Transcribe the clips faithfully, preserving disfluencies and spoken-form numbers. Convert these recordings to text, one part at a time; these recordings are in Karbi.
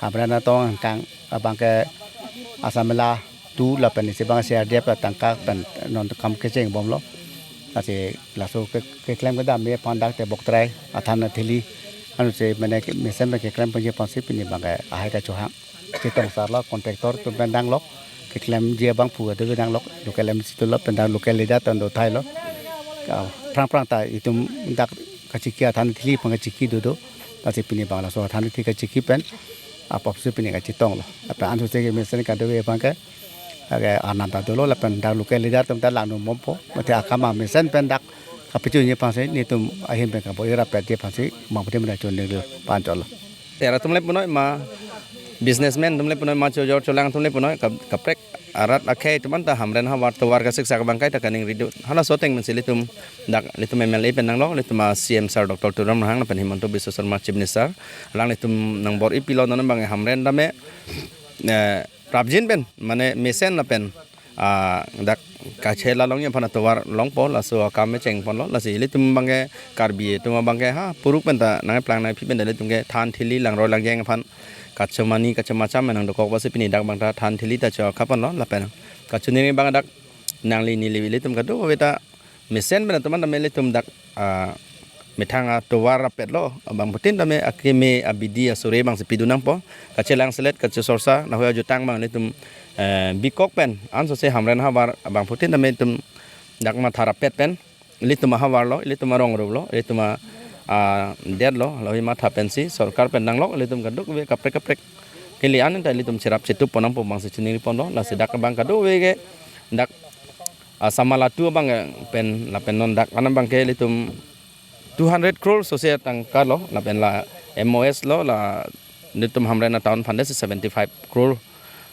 Hamren atong angkang abang ke Assam Mela tu lapen isi abang C R D F atangka pen non kam kecheng bomlo. Lasi laso ke, keklem kedam me aphan dak te Boktrai athan athili ansi mane ke mesen pen keklem ponji aphansi pini abang ke ahai kachohang. Chetong sarlo, contractor atum pen danglok, keklemji abangphu atum danglok, local M C tu lo pen dak local leader atum do thailo. Ka phrang phrang ta itum dak kachiki athan athili aphan kachiki dodo. Lasi pini abang laso athan athili kachiki pen apotsi pini kachetonglo. Lapen ansose ke mesen kadokave abang ke, ake anam ta dolo lapen dak local leader atum ta langno bompo. Mate akam amesen pen dak kapachunji aphansi nelitum ahin pen kabor-i rapetji aphansi mangpute mena choningri pancholo. Tera atum le punoi ma businessman atum le punoi ma chojor cholang atum le punoi kap-, kaprek arat akhei atum anta Hamren ahavar tovar kasiksak abang kaita kaningri do. Halaso ateng pensi ilitum dak ilitum M L A pen nanglok, ilitum a C M sir Doctor Tuliram Ronghang lapen Himanta Biswa Sarma Chief Minister, alanglitum nangbor-i pilo, non abang Hamren tame, eh, prapjin pen mane mesen lapen, ah, dak kachela longji aphan atovar longpo, laso akam me chengponlo. Lasi ilitum abang ke Karbi atum abang ke ha puruk pen ta nangplang nangphi pen ta ilitum ke than thili langroi langjeng aphan kachomani kachomacham nangdokok apotsi pini dak abang ta than thili ta chokhaponlo lapen kachoningri abang dak nangli neli ilitum kadokave ta mesen pen atum anta me ilitum dak, ah, methang atovar rapetlo, abangphutin tame akeme abidi asore abangsi pidun nangpo. Kachelang selet kachesorsa lahei ajutang abang ilitum, eh, bikok pen ansose Hamren ahavar abangphutin tame itum dak matha rapet pen ilitum ahavar lo, ilitum arong rup lo, ilitum a, ah, det lo, lahei matha pensi sorkar pen nanglok, ilitum kadokave kaprek kaprek kele-an ta ilitum cherap chetup pon nangpo abangsi chiningri ponlo. Lasi dak abang kadokave ke dak Assam Mela tu abang, eh, pen lapen non dak an abang ke ilitum two hundred crore sose atangka lo, lapen la M O S lo, la ilitum Hamren atown fund si seventy five crore,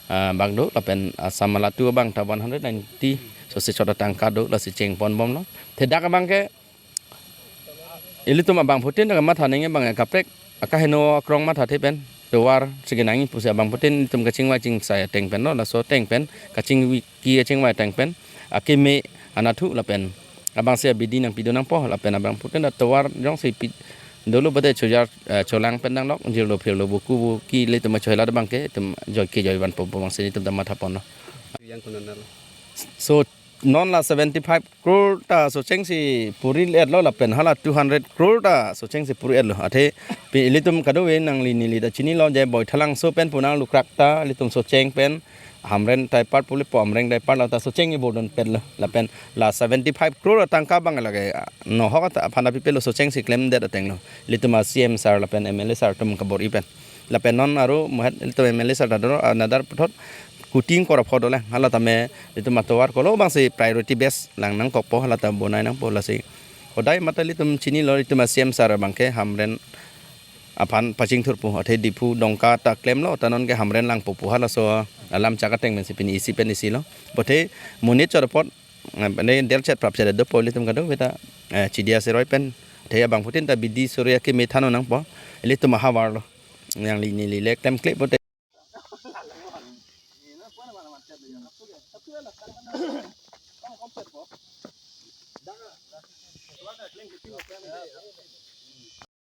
ah, abang do, lapen Assam Mela tu abang ta one hundred ninety sose chot atangka do, lasi chengpon bomlo. Te dak abang ke ilitum abangphutin dak matha nangji abang kaprek akaheno akrong mathathe pen tovar si kenangji pusi abangphutin itum kachingvai chingsai ateng pen lo, laso ateng pen kachingki kachingvai ateng pen akeme anatthu lapen abangsi abidi nangpidun nangpo lapen abangphutin dak tovar jongsi pi dolo bade chojar, eh, cholang pen nanglok jirlo phirlo buku buki ilitum achohela abang ke itum joike joi vanpo pu abangsi itum ta mathaponlo. Yang kunan lo. So non la seventy five crore ta sochengsi puri-etlo lapen hala two hundred crore ta sochengsi puri-etlo. Athe pi ilitum kadokave nangli neli ta chinilo je Boithalangso pen pu nanglukrak ta ilitum socheng pen Hamren daipart pu le po Hamren daipart lo ta socheng ibordun petlo. Lapen la seventy five crore atangka abang lake, ah, nohok ta aphan apipelo sochengsi klemdet atenglo. Ilitum a C M sir lapen M L A sir atum kabor-i pen. Lapen non aro mohet ilitum M L A sir ta do, ah, nadar puthot kuti ingkoi ra pho dolang. Hala tame ilitum atovar kolo abangsi priority base lang nangkokpo, hala ta bonai nangpo lasi. Hodai mate ilitum chinilo ilitum a C M sir abang ke Hamren aphan pachingthur pu, athe Diphu Dongka ta klemlo, ta non ke Hamren langpo pu halaso alam chak ateng pensi pini isi pen isi lo. Bothe monit chot apot, eh, ne delchet prapchet dopo ilitum kadokave ta, eh, chidia seroi pen, athe abangphutin ta bidi sore akeme than-o nangpo, ilitum ahavar lo. Nangli neli le klemkle pote.